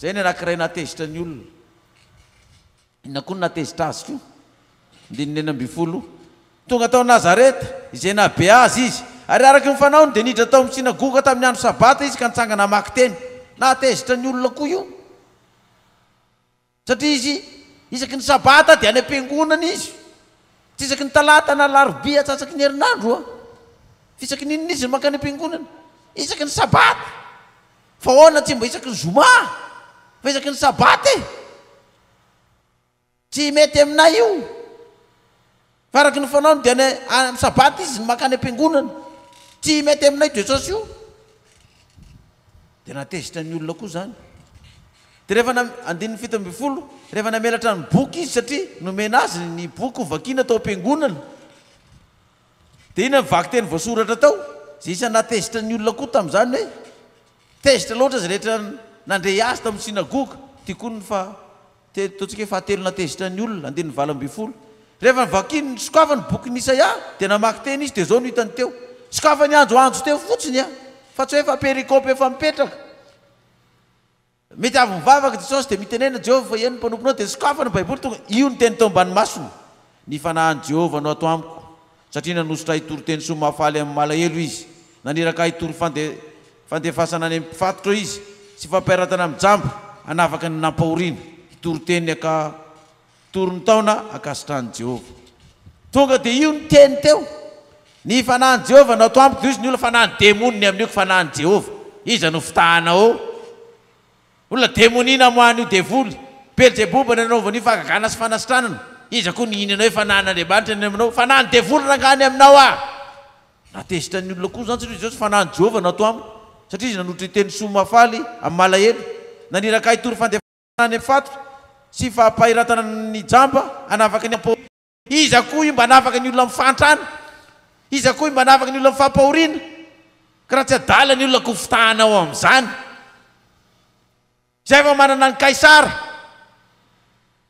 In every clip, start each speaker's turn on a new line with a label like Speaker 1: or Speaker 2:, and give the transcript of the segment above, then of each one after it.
Speaker 1: Izay ny anankiray nahatezitra ny olona. Inona koa no nahatezitra azy koa? Andininy 16, Tonga tao Nazareta, izay nahabe azy, izy. Ary araka ny fanaony, dia niditra tao amin'ny synagoga tamin'ny andro Sabata izy ka nitsangana hamaky teny. Nahatezitra ny olona koa io. Satria izy, isaky ny Sabata dia any am-piangonana izy. Tsy isaky ny talata na alarobia antsasaky ny herinandro an! Fa isaky ny inona izy no mankany am-piangonana? Isaky ny Sabata! Fa ahoana tsy mba isaky ny zoma? Fa isaky ny Sabata e! Tsy mety aminay io. Fa araka ny fanaony dia any amin'ny Sabata izy no mankany am-piangonana. Tsy mety aminay Jesosy io. Dia nahatezitra ny olona koa izany. Dia rehefa na, andininy 17, rehefa namelatra ny boky izy satria nomena azy ny boky hovakiana tao am-piangonana. Dia inona ny vakiteny voasoratra tao? Izay isan'ny nahatezitra ny olona koa tamin'izany hoe, tezitra loatra izay rehetra nandre azy tamin'ny synagoga. Ity koa ny faha, ataontsika hoe fahatelo nahatezitra ny olona, andininy 18. Rehefa novakiny, nosokafany ny bokin'i Isaia, dia namaky teny izy, dia izao no hitany teo. Sokafany anjoanjo teo fotsiny an! Fa tsy hoe efa perikope efa mipetraka. Mety avy mivavaka Jesosy dia mitenena Jehovah fa eny ny mpanomponao dia sokafany ny baiboly tonga io ny teny tao ambany masony. Ny fanahin'i Jehovah no ato amiko satria nanosotra ahy hitory teny soa mahafaly amin'ny malahelo izy. Naniraka ahy hitory fande fandefasana any amin'ny mpifatotra izy sy fampiaratana amin'ny jamba hanafaka ny nampahoriana hitory teny aka Tory ny taona ankasitrahan'i Jehovah. Tonga dia io ny teny teo. Ny fanahin'i Jehovah no ato amiko, dia hoy ny olona, fanahin'ny demony ny amin'io, fanahin'i Jehovah. Iza no fitahana ao? Olona demonia namoahan'io devoly. Belzeboba no nanaovany io fahagagana sy fanasitranana. Iza koa no hihinana hoe fanahin'Andriamanitra ny aminao? Fanahin'ny devoly rangaha ny aminao ah! Nahatezitra ny olona koa izany satria Jesosy fanahin'i Jehovah no ato amiko, satria izy nanolotra io teny soa mahafaly amin'ny malahelo. Naniraka ahy hitory fandefasana. Any fatotra sy fampahiratana ny jamba hanafaka ny ampo. Iza koa io mba hanafaka ny olona amin'ny fahantrana? Iza koa io mba hanafaka ny olona amin'ny fampahoriana? Ka raha tsy adala ny olona ko fitahana ao amin'izany. Izay vao manana an'i Kaisara,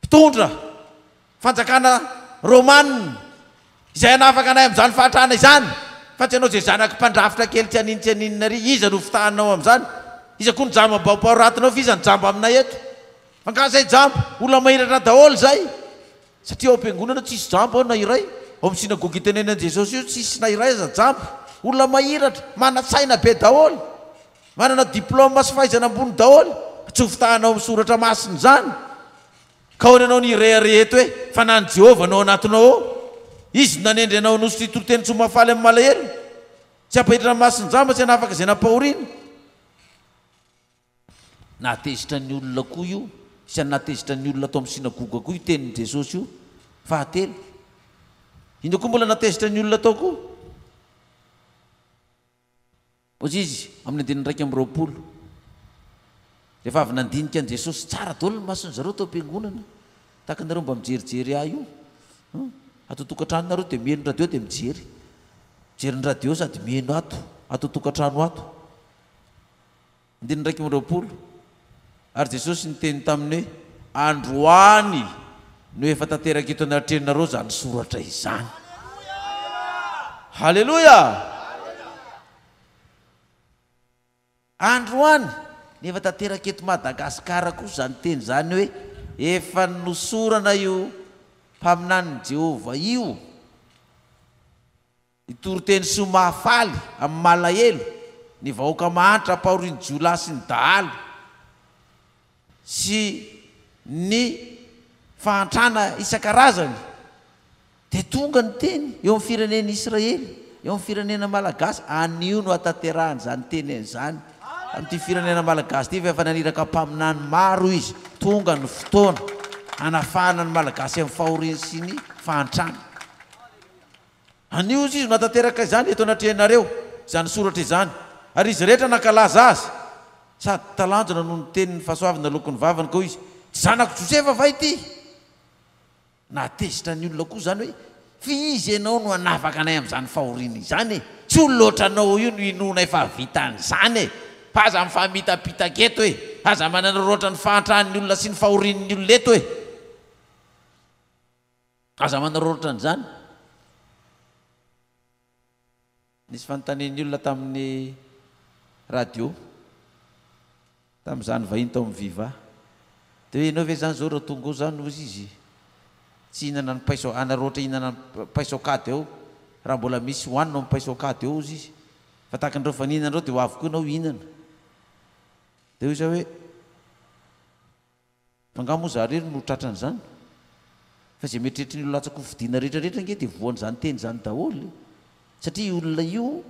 Speaker 1: mpitondra fanjakana romana, izay hanafaka anay amin'izany fahantrana izany, fa tsy ianao izay zanaky mpandrafitra kely tsy hanin tsy haninona ary, iza no fitahanao amin'izany? Iza koa no jamba mba ho ratinao fa iza no jamba aminay eto? Fa angaha izay jamba? Olona mahiratra daholo izay, satria ao am-piangonana tsisy jamba ao na iray, ao amin'ny synagoga itenenan'i Jesosy io tsisy na iray aza jamba, olona mahiratra, manan-tsaina be daholo, manana diplôme sy fahaizana ambony daholo, tsy ho fitahanao amin'ny soratra masina izany. Ka ahoana ianao no hirehareha eto hoe, Fanahin'i Jehovah no ao anatinao ao? Izy no nanendry anao hanosy ity toriteny tsy ho mahafaly amin'ny malahelo, tsy hampahiratra ny mason'ny jamba, tsy hanafaka izay nampahoriana. Nahatezitra ny olona koa io. Isan'ny nahatezitra ny olona tao amin'ny synagoga koa io tenin'i Jesosy io. Fahatelo. Inona koa mbola nahatezitra ny olona tao koa? Hoy izy amin'ny andininy 21, rehefa avy nandinika an'i Jesosy, tsara daholo ny mason'ny zareo tao am-piangonana, tahaka anareo mba mijerijery ahy io, hum, ato an-tokantrano nareo dia miheno radio dia mijery, mijery ny radio sady miheno ato, ato an-tokantrano ato. Andininy 21, Ary Jesosy niteny taminy hoe, Androany no efa tanteraka eto anatrehanareo izany soratra izany. Haleloia! Androany no efa tanteraka eto Madagasikara kosa izany teny izany hoe, efa nosorana io mpaminanin'i Jehovah io. Hitory teny soa mahafaly amin'ny malahelo ny vahoaka mahantra ampahorian'ny jiolahy sy ny dahalo sy ny fahantrana isan-karazany. Dia tonga ny teny eo amin'ny firenena Israely, eo amin'ny firenena Malagasy, anio no hatanterahana izany teny izany amin'ity firenena Malagasy ity fa efa naniraka mpaminany maro izy, tonga ny fotoana hanafahana ny Malagasy amin'ny fahoriany sy ny fahantrana. Anio izy no hahatanteraka izany eto anatrehanareo, izany soratra izany. Ary izy rehetra nankalaza azy, sady talanjona noho ny tenin'ny fahasoavana naloaky ny vavany, ka hoy izy, Tsy zanak'i Josefa va ity? Nahatezitra ny olona koa izany hoe, Fa iza ianao no hanafaka anay amin'izany fahoriana izany e? Tsy olona ohatranao io no inoanay fa hahavita an'izany e! Fa aza mifamitapitaka eto e! Aza manararaotra ny fahantran'ny olona sy ny fahorian'ny olona eto e! Aza manararaotra an'izany. Nisy fanontanian'ny olona tamin'ny radio, tamin'izaho nivahiny tao amin'ny Viva. Dia hoe ianao ve izany izao raha tonga ao izany hozy izy tsy hihinana ny paiso hanaraotra hihinana ny paiso an-kady ao raha mbola misy hohanina ao amin'ny paiso an-kady ao hozy izy fa tahaka an'ireo efa nihinana ireo dia ho avy koa ianao hihinana. Dia hoy izaho hoe Fa angaha moa za rery no tratran'izany? Fa izay mieritreritra ny olona latsa-kofidina rehetra rehetra ange dia voan'izany teny izany daholo e! Satria io olona io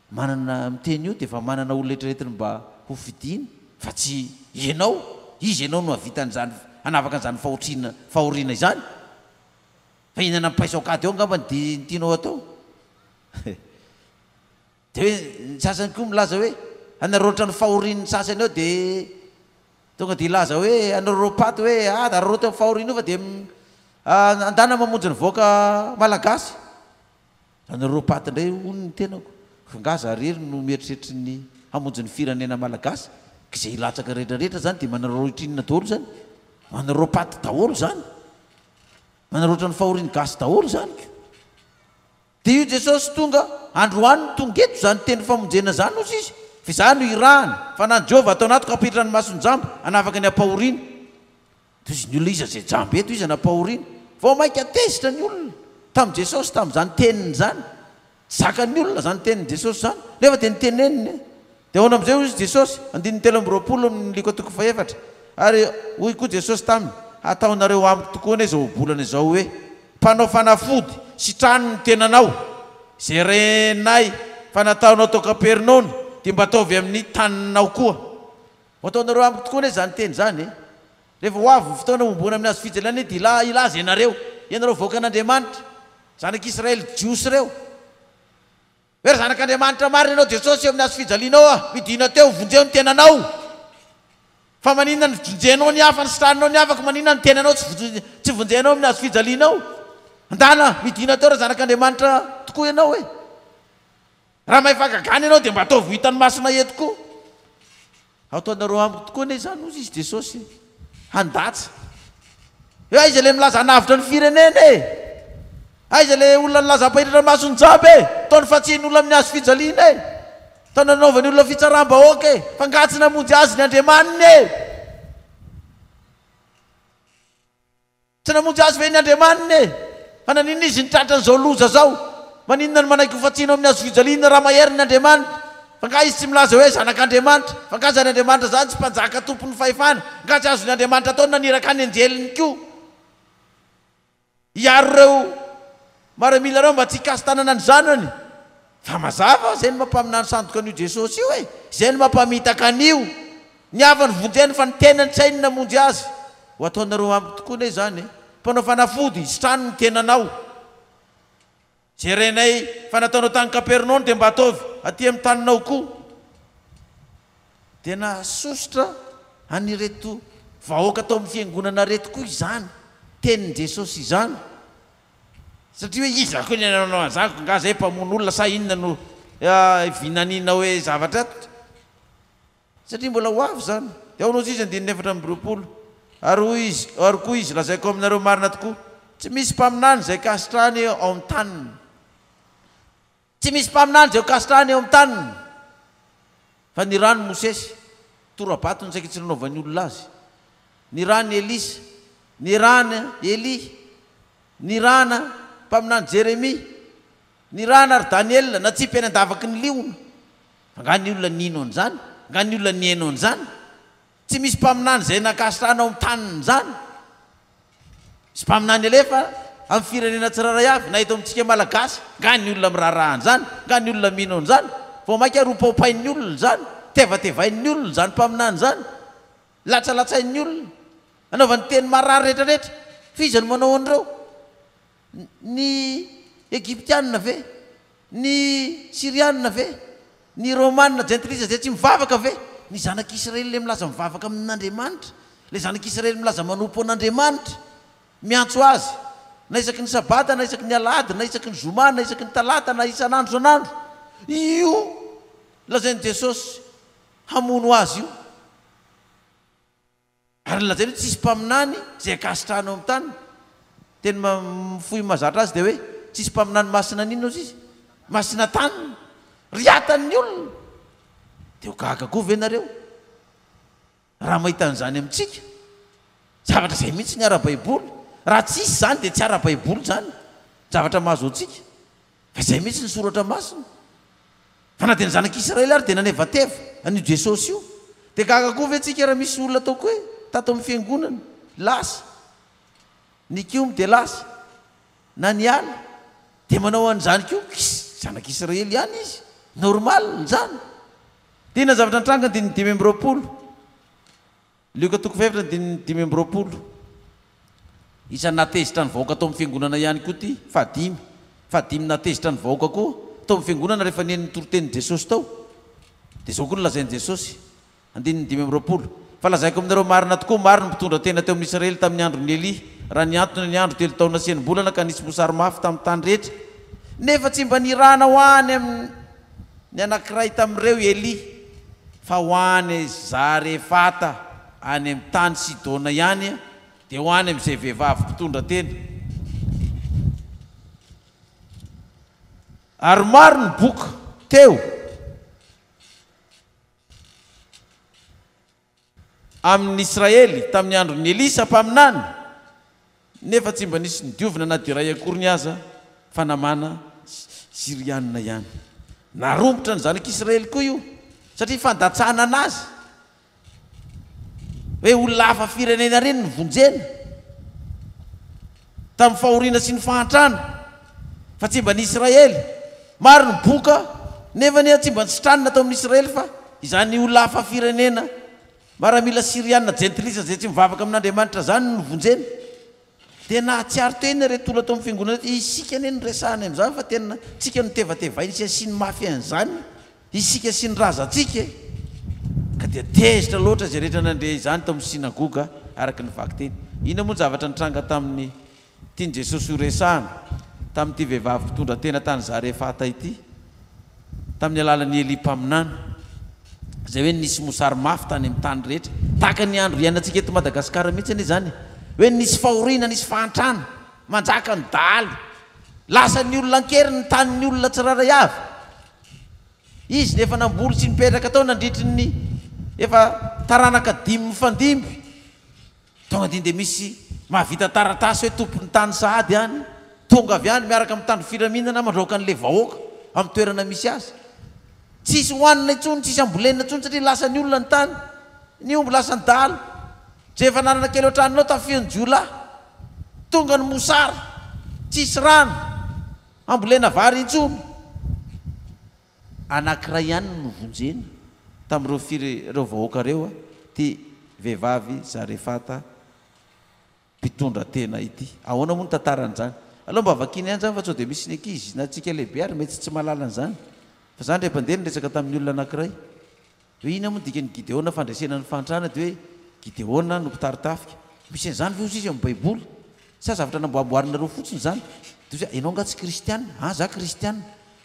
Speaker 1: manana miteny io dia efa manana olona eritreretiny mba ho fidiny fa tsy ianao, iza ianao no hahavita an'izany hanavaka an'izany fahotriana fahoriana izany? Fa hihinana ny paiso an-kady eo angamba ny di ny tianao atao? Dia hoe ny sasany koa milaza hoe hanararaotra ny fahorian'ny sasany eo dia tonga dia hilaza hoe hanararaopaty hoe ah araraoty amin'ny fahoriana io fa dia andana mamonjy ny vahoaka malagasy. Hanararaopaty indray hono ny tenako. Fa nga za rery no mieritreritra ny hamonjy ny firenena malagasy? Ka izay hilatsaka rehetra rehetra zany dia manararaotra inona daholo zany? Manararaopaty daholo zany? Manararaotra ny fahorian'ny gasy daholo zany ko? Dia io Jesosy tonga androany no tonga eto izany teny famonjena izany hozy izy, fa izaho no irahana, Fanahin'i Jehovah ato anatiko hampiditra ny mason'ny jamba, hanafaka ny ampahoriana. Toy izy ny olona iza izay jamba eto, iza no ampahoriana? Vao mainka tezitra ny olona tamin'i Jesosy tamin'izany teniny izany. Tsy zakan'ny olona izany tenin'i Jesosy izany, nefa dia noteneniny. Dia ahoana amin'izay hoy Jesosy, andininy 23 amin'ny Lioka toko fahefatra, Ary hoy koa Jesosy taminy, Hataonareo amiko tokoa anie izao ohabolana izao hoe, Mpanao fanafody, sitrano ny tenanao. Izay renay fa nataonao tao Kapernaony, dia mba ataovy amin'ny taninao koa. Ho ataonareo amiko tokoa anie izany teny izany e! Rehefa ho avy ny fotoana homboana amin'ny hazo fijaliana anie, dia hilaza ianareo, ianareo vahoakan'Andriamanitra, zanak'Israely Jiosy ireo, Hoe ry zanak'Andriamanitra marina ianao Jesosy eo amin'ny hazo fijaliana eo ah, midina teo, vonjeo ny tenanao. Fa maninona ny vonjenao ny hafa, ny sitraninao ny hafa, ko maninona ny tenanao tsy tsy vonjenao amin'ny hazo fijaliana eo? Andana, midina teo raha zanak'Andriamanitra tokoa ianao e. Raha mahay fahagagana ianao dia mba ataovy ho hitan'ny masonay eto koa. Ataonareo amiko tokoa anie izany hozy izy Jesosy handatsa. Hoe aiza ilay milaza hanavotra ny firenena e? Aiza ilay olona nilaza hampahiratra ny mason'ny jamba e? Tao ny fatsian'ny olona amin'ny hazo fijaliana e? Tao nanaovan'ny olona fitsaram-bahoaka e? Fa angaha tsy namonjy azy ny Andriamaniny e? Tsy namonjy azy ve ny Andriamaniny e? Fa naninona izy no tratran'izao loza zao? Maninona no manaiky ho fatsiana ao amin'ny hazofijaliana raha mahery ny Andriamanitra? Fa nga izy tsy milaza hoe zanak'Andriamanitra? Fa nga zany Andriamanitra zany tsy mpanjaka tompon'ny fahefana? Nga tsy azon'ny Andriamanitra atao ny naniraka ny anjeliny koa hiaro ireo maramila ireo mba tsy hikasi-tanana ny zanany? Fa mazava izay no mampaminany sandoka an'io Jesosy io e! Izay no mampamitaka an'io! Ny havany vonjeny fa ny tenany tsy hainy namonjy azy. Ho ataonareo amiko tokoa anie izany e! Mpanao fanafody, sitrano ny tenanao. Jerenay fa nataonao tany Kapernaony dia mba ataovy aty amin'ny taninao koa. Dia nahasosotra an'ireto vahoaka tao amin'ny fiangonana ireto koa izany tenin'i Jesosy izany. Satria hoe iza koa ny nanao an'izany ko nga zay mpamono olona sa inona no vinaniana hoe zavatra ato? Satria mbola ho avy izany. Dia ao hozy izy andininy 24, Ary hoy izy, ary koa izy, lazaiko aminareo marina tokoa, tsy misy mpaminany izay kasitrahany ao amin'ny taniny. Tsy misy mpaminany izay ho kasitrahany eo amin'ny taniny. Fa ny ran'i Mosesy, tora-bato no saika tsy nanaovan'ny olona azy. Ny ran'i Elisa, ny ran'i Elia, ny rana mpaminany Jeremia, ny rana ry Daniela natsipy any an-davaky ny liona. Angaha ny olona nino an'izany? Angaha ny olona nihaino an'izany? Tsy misy mpaminany izay nankasitrahana ao amin'ny taniny izany. Misy mpaminany alefa amin'ny firenena tsirairay avy, na eto amintsika Malagasy. Angaha ny olona miraharaha an'izany? Angaha ny olona mino an'izany? Vao mainka ropaopain'ny olona izany, tevatevain'ny olona izany mpaminany izany, latsalatsain'ny olona, anaovany teny marary rehetrarehetra. Fa iza no manao an'ireo? Ny Egyptiana ve? Ny Syriana ve? Ny Romana jentilisa izay tsy mivavaka ve? Ny zanak'Israely ilay milaza mivavaka amin'Andriamanitra, ilay zanak'Israely milaza manompo an'Andriamanitra, miantso Azy, na isaky ny Sabata, na isaky ny Alahady, na isaky ny Zoma, na isaky ny Talata, na isan'andro isan'andro. Io lazain'i Jesosy hamono azy io. Ary nolazainy hoe tsisy mpaminany izay ankasitrahana eo amin'ny tany. Teny fohy mahazatra azy dia hoe tsisy mpaminany masina n'inona ozy izy? Masina tany. Riatan'ny olona. Dia ho gaga koa ve nareo raha mahita an'izany amintsika? Zavatra izay mihitsy ny ara-baiboly. Raha tsisy izany dia tsy ara-baiboly izany zavatra mahazo antsika. Fa izay mihitsy ny soratra masina. Fa na dia ny zanak'Israely ary dia nanevateva an'io Jesosy io. Dia gaga koa ve tsika raha misy olona ataoko hoe tato amin'ny fiangonana lasa nikomy dia lasa na niala dia manao an'izany koa? Kis! Zanak'Israely ihany izy. Normal izany. Dia inona ny zavatra nitranga andininy 25? Lioka toko fahefatra andininy 25. Isan'ny nahatezitra ny vahoaka tao amin'ny fiangonana ihany koa ity, fahadimy. Fahadimy nahatezitra ny vahoaka koa tao amin'ny fiangonana rehefa niheno ny toritenin'i Jesosy tao. Dia izao koa no lazain'i Jesosy, andininy 25, Fa lazaiko aminareo marina tokoa, maro ny mpitondra tena teo amin'ny Israely tamin'ny andron'i Elia, raha nihantona ny andro telo taona sy enim-bolana ka nisy mosary mafy tamin'ny tany rehetra, nefa tsy mba nirahana ho any amin'ny Ny anankiray tamin'ireo i Elia, fa ho any Zarefata any amin'ny tany Sidona ihany, dia ho any amin'izay vehivavy mpitondra tena. Ary maro ny boka teo. Amin' ny Israely tamin' ny andron' i Elisa mpaminany, nefa tsy mba nisy nodiovina na dia iray akoriny aza, fa Namàna Syrianina ihany. Narombotra ny Zanak' Israely koa io, satria fandatsana anazy hoe olona hafa firenena ireny no vonjena tamin'ny fahoriana sy ny fahantrana, fa tsy mba ny Israely. Maro ny boka, nefa anie tsy mba nisitranina tao amin'ny Israely fa izany olona hafa firenena, maramila Syriana jentilisa izay tsy mivavaka amin'Andriamanitra izany no novonjena. Dia nahatsiaro tena ireto olona tao amin'ny fiangonana ireto, isika anie no resahana amin'izany fa tena tsika no tevatevainy sy asiany mafy an'izany, isika sy ny razantsika e! Ka dia tezitra loatra izay rehetra nandre izany tao amin'ny synagoga araka ny vakiteny. Inona moa ny zavatra nitranga tamin'ny Tian'i Jesosy horesahana tamin'ity vehivavy mpitondra tena tany Zarefata ity, tamin'ny alalan'i Elia mpaminany, izay hoe nisy mosary mafy tany amin'ny tany rehetra. Tahaka ny andro iainantsika eto Madagasikara mihitsy anie izany e! Hoe nisy fahoriana, nisy fahantrana, manjaka ny dahalo. Lasan'ny olona an-keriny ny tanin'ny olona tsirairay avy. Izy no efa namboly sy nipetraka tao nandritry ny efa taranaka dimy mifandimby. Tonga dia dia misy mahavita taratasy hoe tompon'ny tany sahady any, tonga avy any miaraka amin'ny mpitandro filaminana mandroaka an'ilay vahoaka amin'ny toerana misy azy. Tsisy hohanina intsony, tsisy ambolena intsony satria lasan'ny olona ny tany, ny omby lasan'ny dahalo. Izay efa nanana kely ao an-tranonao tafihan'ny jiolahy. Tonga ny mosary, tsisy rano, hambolena vary intsony. Anankiray ihany no novonjena tamin'ireo fire ireo vahoaka ireo, ity vehivavy Zarefata mpitondra tena ity. Ahoana moa ny tantaran'izany? Aleo mba vakiana ihany izany fa sao dia misy ny ankizy na tsika lehibe ary mety tsy mahalala an'izany. Fa za indray mpandeha niresaka tamin'ny olona anankiray. Hoe inona moa ny dikan'i Gideona fandresena ny fahantrana dia hoe Gideona no mpitari-tafika. Misy an'izany ve hozy izy ao amin'ny baiboly? Sa zavatra namboamboarinareo fotsiny izany? Dia hozy aho, ianao angaha tsy kristiana? Ah, za kristiana.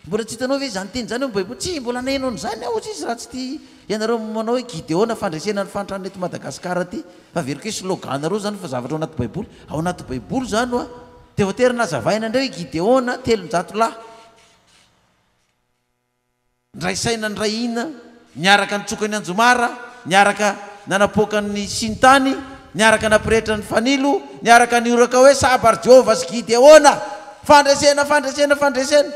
Speaker 1: Mbola tsy hitanao ve izany teny izany ao amin'ny baiboly? Tsy mbola naheno an'izany aho hozy izy raha tsy ity ianareo manao hoe Gideona fandresena ny fahantrana eto Madagasikara ity. Fa averiko hoe slogan-nareo izany fa zavatra ao anaty baiboly. Ao anaty baiboly izany hoa. Dia voatery nazavaina indray hoe Gideona 300 lahy. Niray saina niray hina, niaraka nitsoka ny anjomara, niaraka nanapoaka ny sintany, niaraka nampirehitra ny fanilo, niaraka nihoraka hoe, Sabar Jehovah sy Gideona! Fandresena, fandresena, fandresena!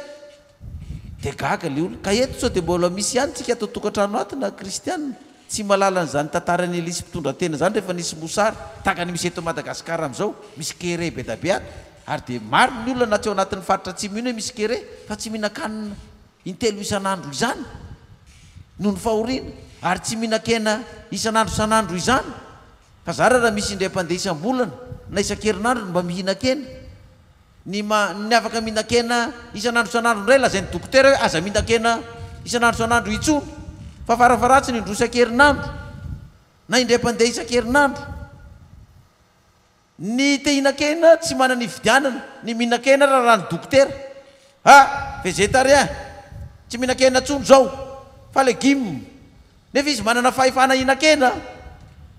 Speaker 1: Dia gaga ilay olona. Ka eto sao dia mbola misy ihany tsika ato an-tokantrano ato na kristiana tsy mahalala an'izany tantaran'i Elia sy mpitondra tena izany rehefa nisy mosary, tahaka ny misy eto Madagasikara amin'izao, misy kere be da be ato, ary dia maro ny olona na tsy ao anatin'ny faritra atsimo iny hoe misy kere fa tsy mihinan-kanina intelo isan'andro izany noho ny fahoriana, ary tsy mihinan-kena isan'andro isan'andro izany, fa zara raha misy indray mpandeha isam-bolana na isan-kerinandro no mba mihinan-kena. Ny ma, ny afaka mihinan-kena isan'andro isan'andro indray lazain'ny dokotera hoe aza mihinan-kena isan'andro isan'andro intsony fa farafaharatsiny indroa isan-kerinandro na indray mpandeha isan-kerinandro. Ny te hihinan-kena tsy manana hividianana, ny mihinan-kena raràn'ny dokotera. Ah! Végétarien, tsy mihinan-kena intsony izao fa légumes. Nefa izy manana fahefana hihinan-kena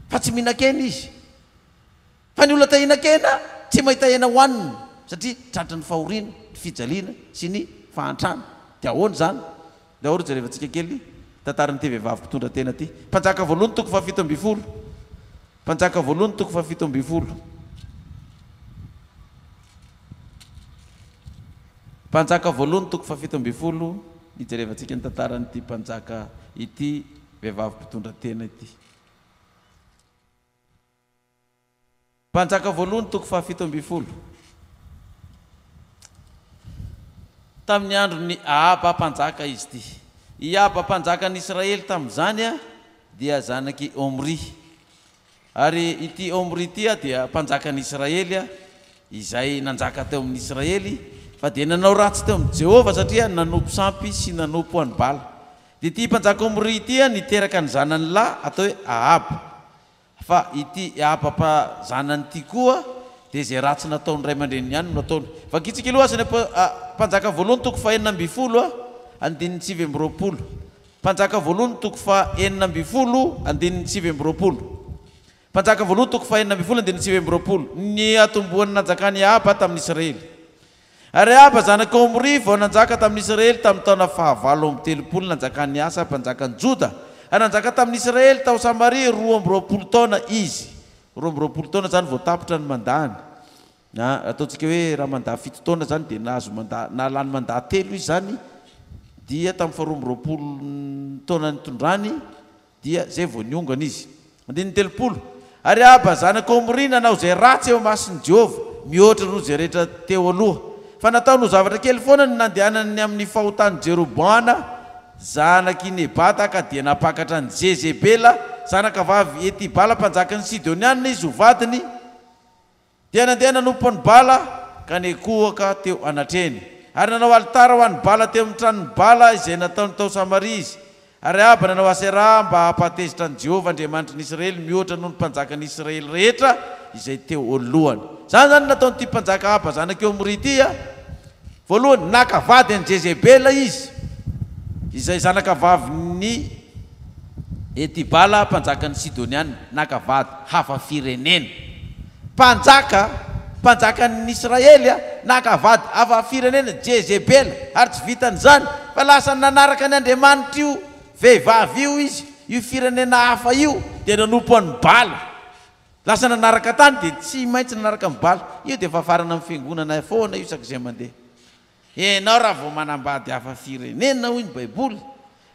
Speaker 1: fa tsy mihinan-kena izy. Fa ny olona te hihinan-kena tsy mahita hena hohanina satria tratry ny fahoriana, ny fijaliana sy ny fahantrana. Dia ahoana izany? Dia ao ry jerevantsika kely tantaran'ity vehivavy mpitondra tena ity. Mpanjaka voalohany toko faha 17. Mpanjaka voalohany toko faha-17. Mpanjaka voalohany toko faha-17, hijerevantsika ny tantaran'ity mpanjaka ity, vehivavy mpitondra tena ity. Mpanjaka voalohany toko faha-17. Tamin'ny andron'i Ahaba mpanjaka izy ity. I Ahaba mpanjakan'i Israely tamin'izany dia zanak'i Omry. Ary ity Omry ity dia mpanjakan'i Israely izay nanjaka teo amin'i Israely, fa dia nanao ratsy teo amin'i Jehovah satria nanompo sampy sy nanompo an'i Bala. Dia ity mpanjaka Omry ity niteraka ny zanany lahy atao hoe Ahaba. Fa ity Ahaba zanany ity koa dia izay ratsy nataon'ny ray aman-dreniny ihany no nataony. Vakintsika aloha Asan'ny Mpanjaka voalohany toko faha-16 andininy 29. Mpanjaka voalohany toko faha-16 andininy 29. Mpanjaka voalohany toko faha-16 andininy 29. Ny hatombohan'ny nanjakan'i Ahaba tamin'ny Israely. Ary Ahaba zanak'i Omry vao nanjaka tamin'ny Israely tamin'ny taona fahavalo amby telopolo nanjakan'i Asa mpanjakan'i Joda. Ary nanjaka tamin'ny Israely tao Samaria 22 taona izy. 22 taona izany vao tapitra ny mandany. Na ataontsika hoe raha mandat fito taona izany dia nahazo mandat, nahalany mandat telo izy izany dia tamin'ny faharoa amby roapolo taona nitondrany dia izay vao niongana izy. Andininy 30, Ary Ahaba zanak'i Omry nanao izay ratsy eo imason'i Jehovah, mihoatra noho izay rehetra teo aloha. Fa nataony ho zavatra kely foana ny nandehanany amin'ny fahotan'i Jeroboana zanak'i Nebata, ka dia nampakatra an'i Jezebela zanakavavy Etibala mpanjakan'ny Sidonianina izy ho vadiny. Dia nandeha nanompo an'i Bala, ka nikohaka teo anatrehany. Ary nanao alitara ho an'i Bala teo amin'ny tranon'i Bala izay nataony tao Samaria izy. Ary Ahaba nanao Aseraha mba hampahatezitra an'i Jehovah Andriamanitry ny Israely mihoatra noho ny mpanjakan'ny Israely rehetra izay teo alohany. Izany izany no nataon'ity mpanjaka Ahaba zanak'i Omry ity. Voalohany, naka vady an'i Jezebela izy, izay zanakavavin'i Etibala, mpanjakan'ny Sidoniana. Naka vady hafa firenena. Mpanjaka, mpanjakan'ny Israely, naka vady hafa firenena, Jezebela. Ary tsy vitan'izany, fa lasa nanaraka ny andriamanitr'io vehivavy io izy, io firenena hafa io, dia nanompo an'i Bala. Lasa nanaraka tany dia tsy maintsy nanaraka ny bala. Io dia efa farana amin'ny fiangonana foana io isak'izay mandeha. Ianao raha vao manambady hafa firenena hoy ny baiboly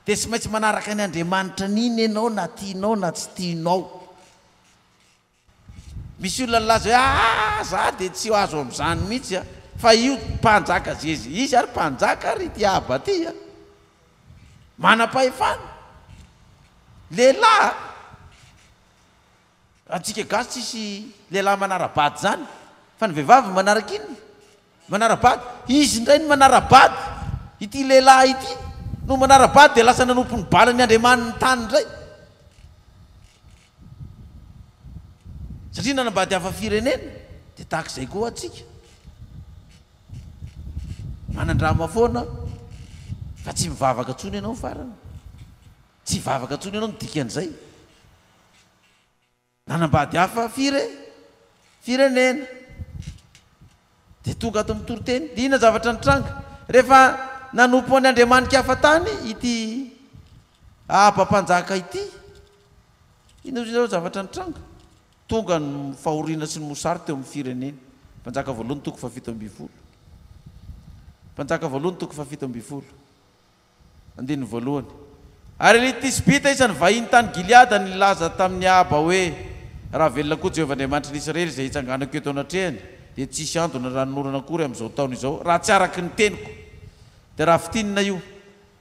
Speaker 1: dia tsy maintsy manaraka ny Andriamanitra an'iny ianao na tianao na tsy tianao. Misy olona nilaza hoe aa za dia tsy azo amin'izany mihitsy a! Fa io mpanjaka zezy izy ary mpanjaka ary ity Ahaba ity a! Manam-pahefana. Lehilahy a! Antsika gasy tsisy lehilahy manara-bady zany fa ny vehivavy manaraka inona? Manara-bady. Izy indray no manara-bady. Ity lehilahy ity no manara-bady dia lasa nanompo ny balan'ny andriamaniny tany indray. Satria nanambady hafa firenena dia tahaka izay koa antsika. Manandrama foana fa tsy mivavaka intsony ianao farany. Tsy hivavaka intsony ianao ny dikan'izay. Nanambady hafa fire? Firenena. Dia tonga ato mitory teny. Dia inona zavatra nitranga? Rehefa nanompo an'ny andriamanika hafa tany ity Ahaba mpanjaka ity, inona hozy ireo zavatra nitranga? Tonga ny fahoriana sy ny mosary teo amin'ny firenena. Mpanjaka voalohany toko faha-17. Mpanjaka voalohany toko faha-17. Andininy voalohany. Ary Elia Tisbita isan'ny vahiny tany Gileada nilaza tamin'i Ahaba hoe, Raha velona koa Jehovah Andriamanitry ny Israely izay itsanganako eto anatrehany, dia tsy hisy ando na ranonorana akory amin'izao taona izao, raha tsy araka ny teniko. Dia raha fintinina io,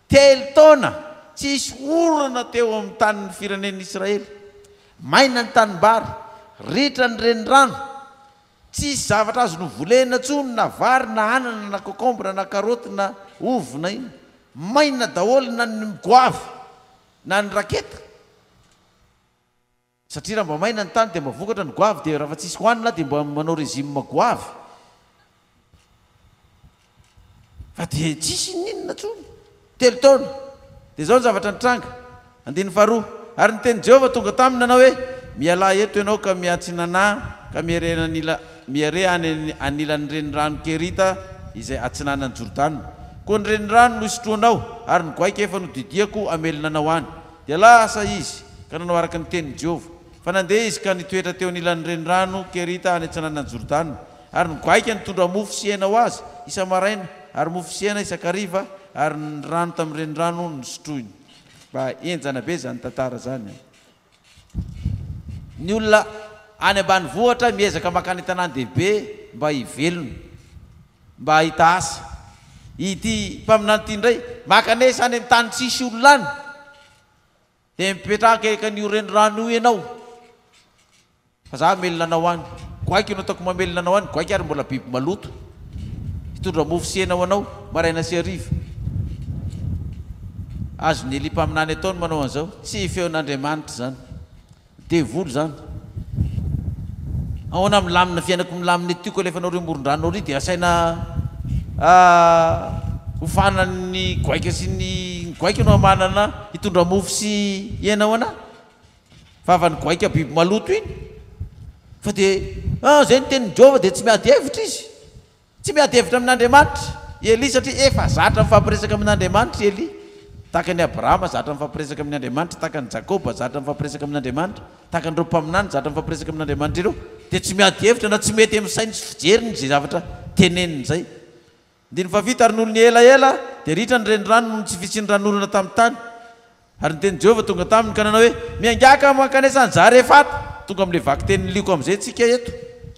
Speaker 1: telo taona tsy hisy orana teo amin'ny tanin'ny firenen'ny Israely. Maina ny tanimbary, ritra ny renirano. Tsisy zavatra azo novolena intsony na vary na anana na cocombre na karoty na ovy na inona. Maina daholo na ny goavy na ny raketa. Satria raha mba maina ny tany dia mba vokatra ny goavy dia raha fa tsisy hohanina dia mba manao régime goavy. Fa dia tsisy n'inona intsony. Telo taona. Dia izao ny zavatra nitranga. Andininy faharoa. Ary ny tenin'i Jehovah tonga taminy nanao hoe, Mialà eto ianao ka miatsinanà, ka mihereha anila, mihereha any anilan'ny renirano Kerita izay atsinanan'i Jordana. Koa ny renirano no hisotroanao, ary ny goaika efa nodidiako hamelona anao any. Dia lasa izy, ka nanao araka ny tenin'i Jehovah. Fa nandeha izy ka nitoetra teo anilan'ny renirano Kerita any atsinanan'i Jordana. Ary ny goaika nitondra mofo sy hena ho azy isa-maraina, ary mofo sy hena isan-kariva, ary ny rano tamin'ny renirano no nosotroiny. Mba henjana be izany tantara izany an! Ny olona any ambanivohitra miezaka mankany an-tanàn-dehibe mba hivelona, mba hahita asa. Ity mpaminany ity indray mankanesa any amin'ny tany tsisy olona any, dia mipetraha akaikin'io renirano io ianao. Fa za hamelona anao any. Goaika no ataoko mamelona anao any, goaika ary mbola biby maloto. Hitondra mofo sy hena ho anao, maraina sy hariva. Azon'i Elia mpaminany atao ny manao an'izao. Tsy feon'Andriamanitra izany. Devoly izany. Ahoana milamina fiainako milamina eto tiako alefanao ry moron-drano ry dia asaina hofanan'ny goaika sy ny goaika no hamanana hitondra mofo sy hena ho anà. Vavan'ny goaika biby maloto iny. Fa dia, ah, izay ny tenin'i Jehovah dia tsy miady hevitra izy. Tsy miady hevitra amin'Andriamanitra i Elia satria efa zatra mifampiresaka amin'Andriamanitra i Elia. Tahaka an'i Abrahama zatra mifampiresaka amin' Andriamanitra, tahaka an'i Jakoba zatra mifampiresaka amin'Andriamanitra, tahaka an'ireo mpaminany zatra mifampiresaka amin'Andriamanitra ireo, dia tsy miady hevitra na tsy mety amin'ny sainy sy fijeriny izay zavatra teneniny izay. Andininy fahafito, Ary nony elaela, dia ritra ny renirano noho ny tsy fisian'ny ranonorana tamin'ny tany. Ary ny tenin'i Jehovah tonga taminy ka nanao hoe, Miaingà ka mankanesa any Zarefata. Tonga amin'ilay vakitenin'i Lioka amin'izay isika eto.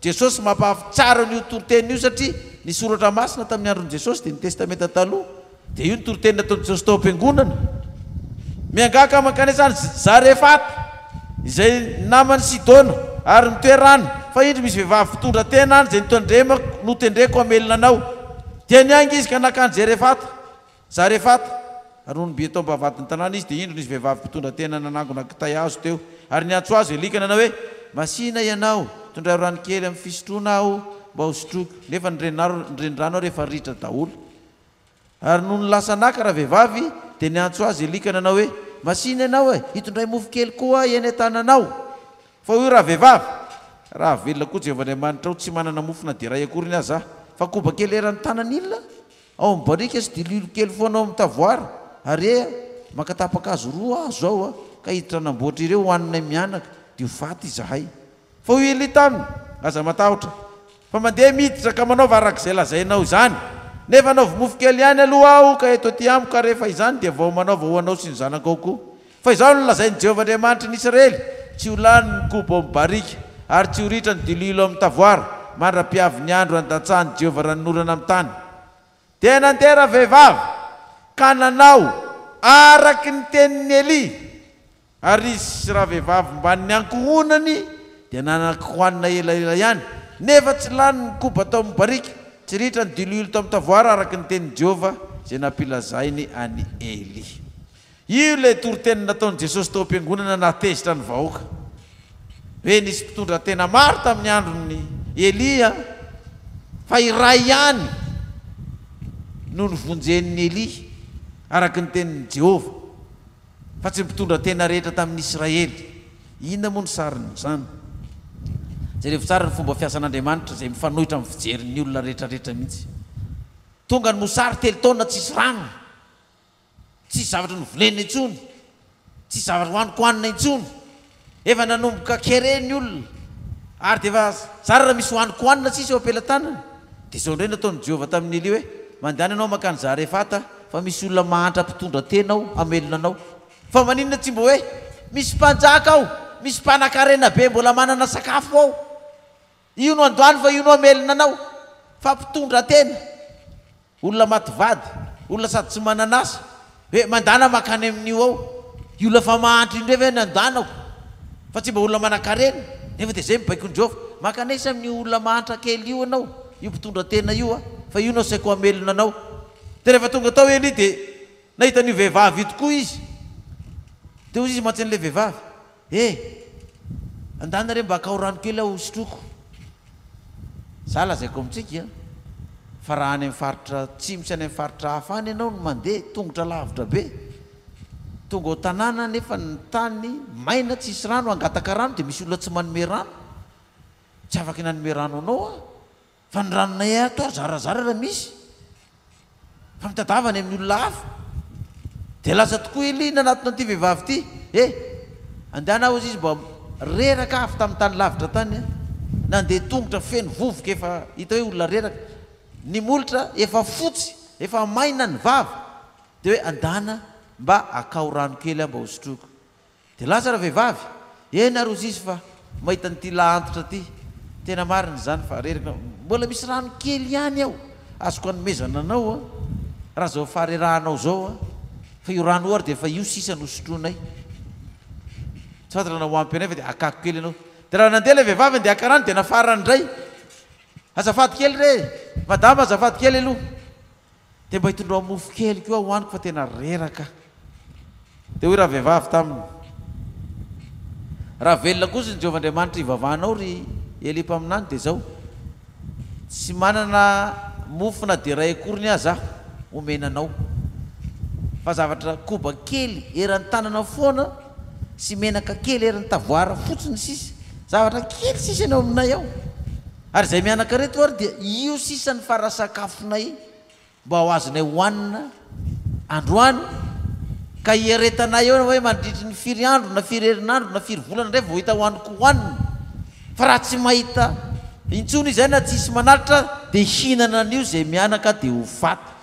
Speaker 1: Jesosy mampahafantsara an'io toriteny io satria ny Soratra Masina tamin'ny andron'i Jesosy dia ny Testamenta Taloha. Dia io ny toriteny nataon'i Jesosy tao am-piangonana. Miangà ka mankanesa any Zarefata, izay naman'i Sidona, ary mitoera any, fa indro misy vehivavy mpitondra tena any izay notandremako, notendreko hamelona anao. Dia niainga izy ka nankany Zerefata, Zarefata. Ary nony mby tao am-bavahadin'ny tanàna izy, dia indro nisy vehivavy mpitondra tena nanangona kitay hazo teo. Ary niantso azy Elia ka nanao hoe, Masìna ianao, tondraho rano kely amin'ny fisotroana aho mba hosotroiko. Nefa ny renirano ary efa ritra daholo. Ary nony lasa naka ravehivavy, dia niantso azy Elia ka nanao hoe, Masìna ianao e, itondray mofo kely koa eny an-tananao. Fa hoy ravehivavy, Raha velona koa Jehovah Andriamanitrao, tsy manana mofo na dia iray akoriny aza aho, fa koba kely eran'ny tanan'ila ao amin'ny barika sy diloilo kely foana ao amin'ny tavoara, ary ea, maka tapa-kazo roa aho izao, ka hiditra hanamboatra ireo hohaninay mianaka, dia ho faty izahay. Fa hoy Elia taminy, Aza matahotra, fa mandeha miditra ka manaova araka izay lazainao izany. Nefa anaovy mofo kely ihany aloha aho ka eto aty amiko, ka rehefa izany dia vao manaova ho anao sy ny zanakao koa. Fa izao no lazain'i Jehovah Andriamanitry ny Israely, Tsy ho lany ny koba ao amin'ny barika, ary tsy ho ritra ny diloilo amin'ny tavoara, mandra-piavin'ny andro handatsahan'i Jehovah ranonorana amin'ny tany. Dia nandeha ravehivavy ka nanao araka ny tenin'i Elia. Ary izy sy ravehivavy mbanin'ny ankohonany dia nanan-kohanina elaela ihany, nefa tsy lany ny koba tao amin'ny barika, tsy ritra ny diloilo tao amin'ny tavoara araka ny tenin'i Jehovah izay nampilazainy an'i Elia. Io ilay toriteny nataon'i Jesosy tao am-piangonana nahatezitra ny vahoaka, hoe nisy mpitondra tena maro tamin'ny andron'i Elia, fa iray ihany no novonjen'i Elia, araka ny tenin'i Jehovah. Fa tsy ny mpitondra tena rehetra tamin'ny Israely. Inona moa ny sarin'izany? Jerevo tsara ny fomba fiasan'Andriamanitra izay mifanohitra amin'ny fijerin'ny olona rehetrarehetra mihitsy. Tonga ny mosary telo taona tsisy rano, tsisy zavatra novolena intsony, tsisy zavatra hohanikohanina intsony. Efa nanomboka kere ny olona, ary dia efa zara raha misy hohanin-kohanina sisa eo am-pelatanany. Dia izao indray no nataon'i Jehovah tamin'i Elia hoe, Mandehana ianao mankany Zarefata, fa misy olona mahantra mpitondra tena ao hamelona anao. Fa maninona tsy mba hoe, Misy mpanjaka ao, misy mpanankarena be mbola manana sakafo ao. Io no andohany fa io no hamelona anao. Fa mpitondra tena. Olona maty vady, olona sady tsy manana asa, hoe mandana mankany amin'io ao. Io olona efa mahantra io indray ve no andanako? Fa tsy mba olona manankarena. Nefa dia izay no baikon'i Jehovah, Mankanesa amin'io olona mahantra kely io ianao, io mpitondra tena io, fa io no asaiko hamelona anao. Dia rehefa tonga tao Elia dia nahita an'io vehivavy io tokoa izy. Dia hoy izy mantsy an'ilay vehivavy, Eh! Andana re mba akao rano kely aho hosotroiko. Za lazaiko amintsika fa raha any amin'ny faritra atsimo sy any amin'ny faritra hafa any ianao no mandeha tongotra lavitra be, tonga ao tanàna nefa ny tany maina tsisy rano, hangataka rano dia misy olona tsy manome rano, tsy afaka ny hanome rano anao aho. Fa ny ranonay ato ary zarazara raha misy fa mitadava any amin'ny olona hafa. Dia lasa tokoa Elia nanatona an'ity vehivavy ity. Eh! Andehana hozy izy mba Reraka avy tamin'ny tany lavitra tany aho, nandeha tongotra feno vovoka efa hita hoe olona reraka, ny molotra efa fotsy, efa maina ny vava, dia hoe andana mba akao rano kely aho mba hosotroiko. Dia lasa ravehivavy, eny ary hozy izy fa mahita an'ity lahy antitra ity, tena marina izany fa reraka, mbola misy rano kely ihany ao azoko anomezana anao an, raha izao faharerahanao izao an, fa io rano io ary dia efa io sisa no sotroinay. Tsy fantatra na ho ampy anay fa dia akako kely ianao. Dia raha nandeha ilay vehivavy handeha haka rano dia nafarany indray. Azafady kely re e! Madama azafady kely aloha. Dia mba itondrao mofo kely koa hohaniko fa tena reraka aho. Dia hoy ravehivavy taminy, Raha velona kosa ny Jehovah Andriamanitra ivavahanao, ry Elia mpaminany, dia izao, Tsy manana mofo na dia iray akoriny aza aho homena anao, fa zavatra koba kely eran'ny tanana foana sy menaka kely eran'ny tavoara fotsiny sisa, zavatra kely sisa ny ao aminay ao. Ary izay mianaka ireto ary dia io sisa ny fara-sakafonay mba ho azonay hohanina androany ka hiaretanay eo hoe mandritry ny firy andro na firy herinandro na firy volana indray vao hita hohaniko hohanina fa raha tsy mahita intsony izahay na tsisy manatitra dia hihinana an'io izay mianaka dia ho faty.